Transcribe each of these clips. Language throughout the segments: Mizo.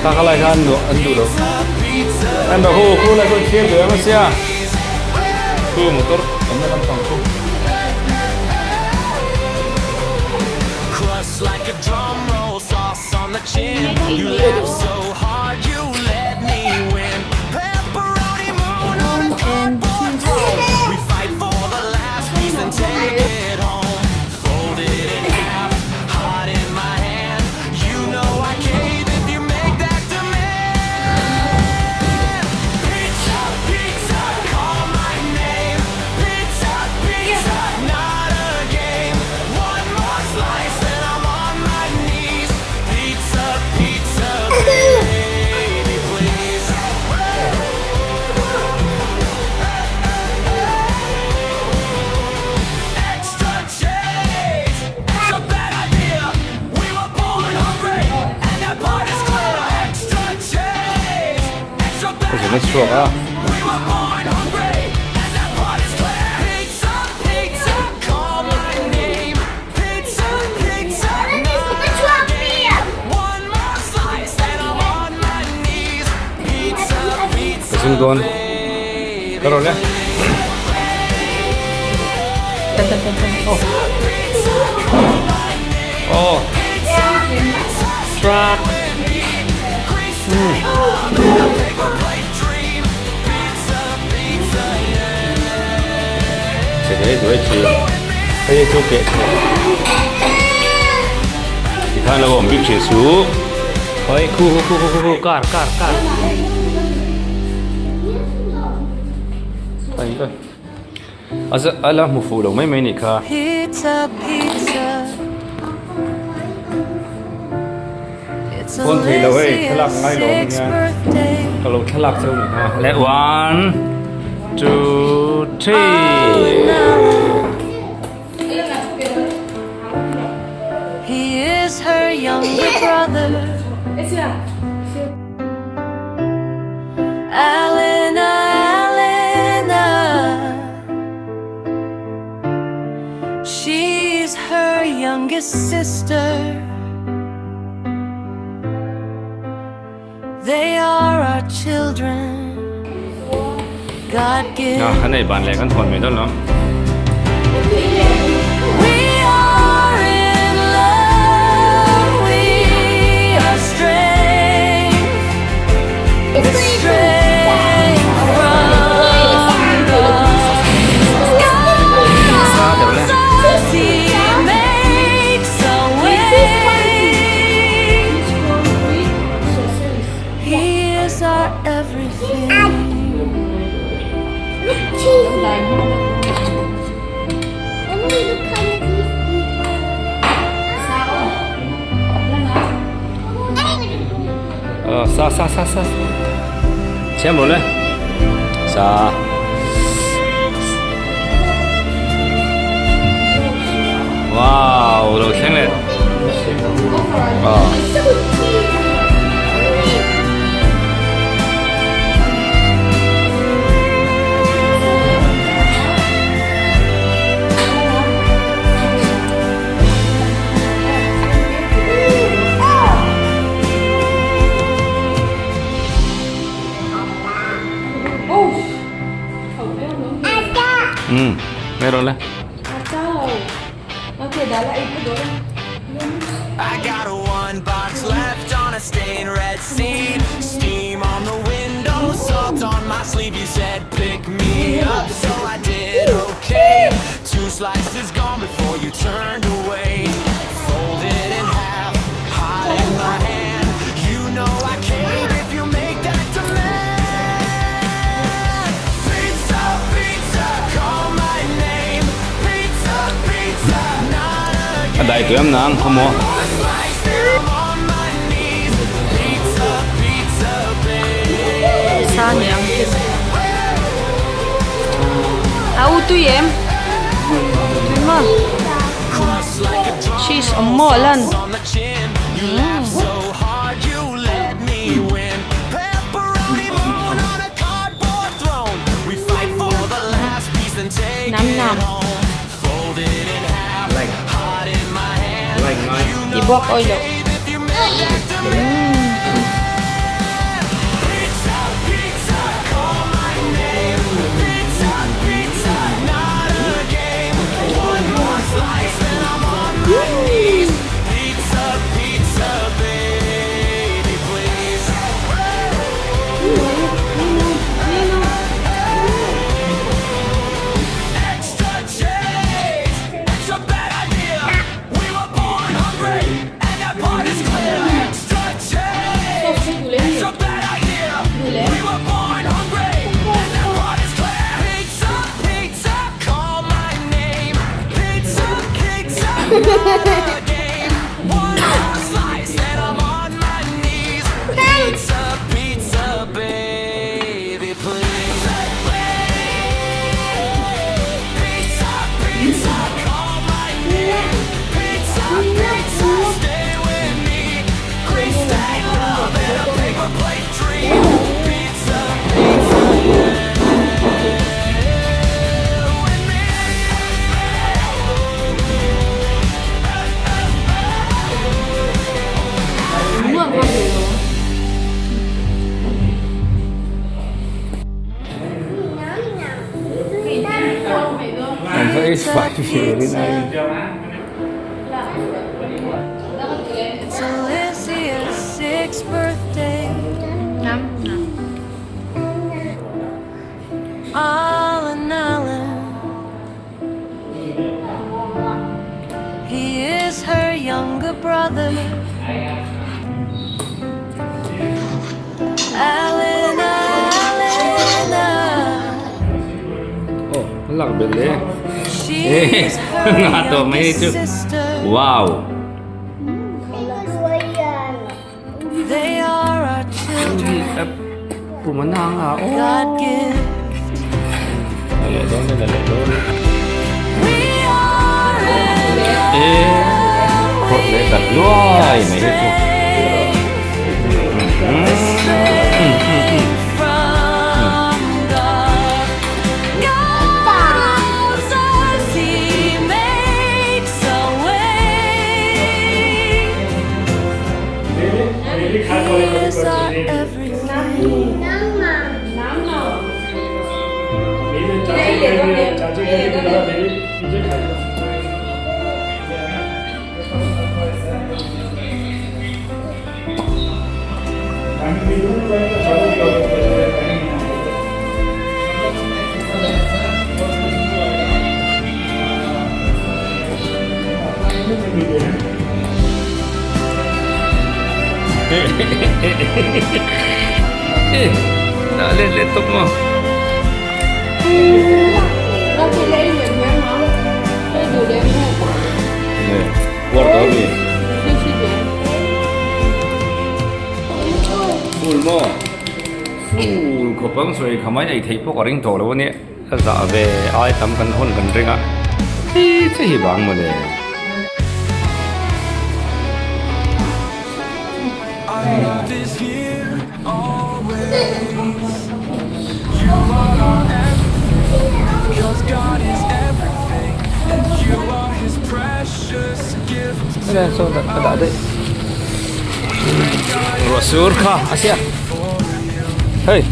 Kha kha lai kha an duh an duh lo. An dah hu khu lai khawn thlir ve ang a sia. Khu motor awmna lampang khu. Ka zun a chhuak a. Ka zung dawn. Ka rawn e. Oh. Truck. Che duai chi. Hei chu keh Tikhan lo awm bik thin su. Hoi khu khu khu khu khu car car car. Ai ai. Aza ala hmu fuh lo mai mai nih kha. Phone thei lo hei thlalak ngai lo awm hian ka lo thlalak cheu nih kha. Le 1 2 3 He is her younger brother. Alena, Alena. She's her youngest sister. They are our children. God given. À, cái này bạn lại con thon mấy đó lắm. We are in love. We are strength. The strength from God. Sa đều lên. Us, He makes a way. He is our everything. Ờ, sa sa sa sa. Xem rồi lên. Sa. Wow, lo thleng leh. Ờ. Nghe rồi lên. I got a one box left on a stained red seat. Steam on the window, salt on my sleeve. You said pick me up, so I did okay. Two slices gone before you turned away. Fold it in half, hot in my hand. dai tui am nang khaw maw. Sa ni ang khi. A u tui em? Tui maw? Cheese awm maw lan? Nam nam. Ti buak oi loh. It's Alicia's sixth birthday. Alan, Alan. He is her younger brother. Alan, Alan, Oh, lak bel le. She's her Nga to mai youngest chu. sister. Wow. They are our children. Pumanang a. Oh. God gift. Lale dawn lale dawn. We are in Eh. Khawt leh tak luai mai hi chu. Strength from God. God loves us, He makes a way. He is our everything. Eh, dah le laptop mo. Eh, war to mi. Full mo. Full khawp ang sawi kha mai ei theih pawh ka ring tawh lo a nia. Ka zah ve ai tam kan hawn kan ring a. Hi che hi bang mawle. Ruah sur kha a sia hei.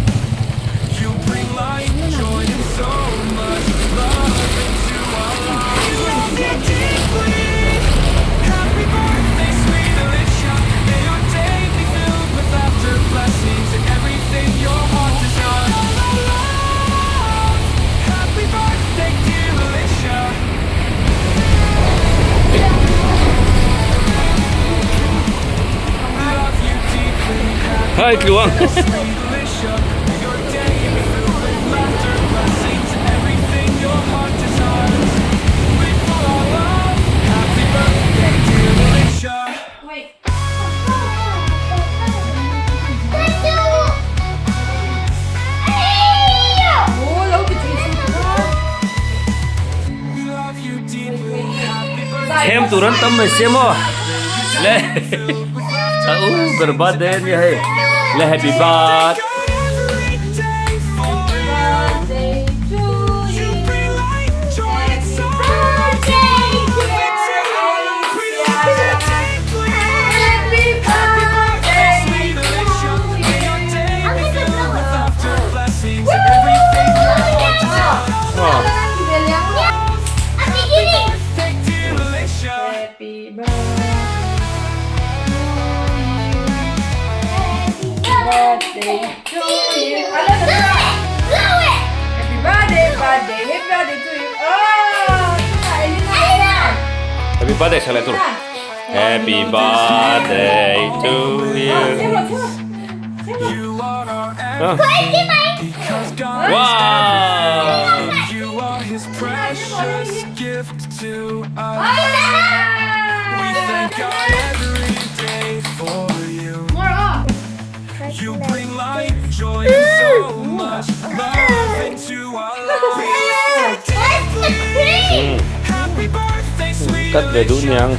Hai tluang. Siam tur an tam mai sia maw? Le a u ber birthday a nia hei. Le happy birth. Happy birthday sa leh tur. Happy birthday to you. Wow! Cut ve duh niang.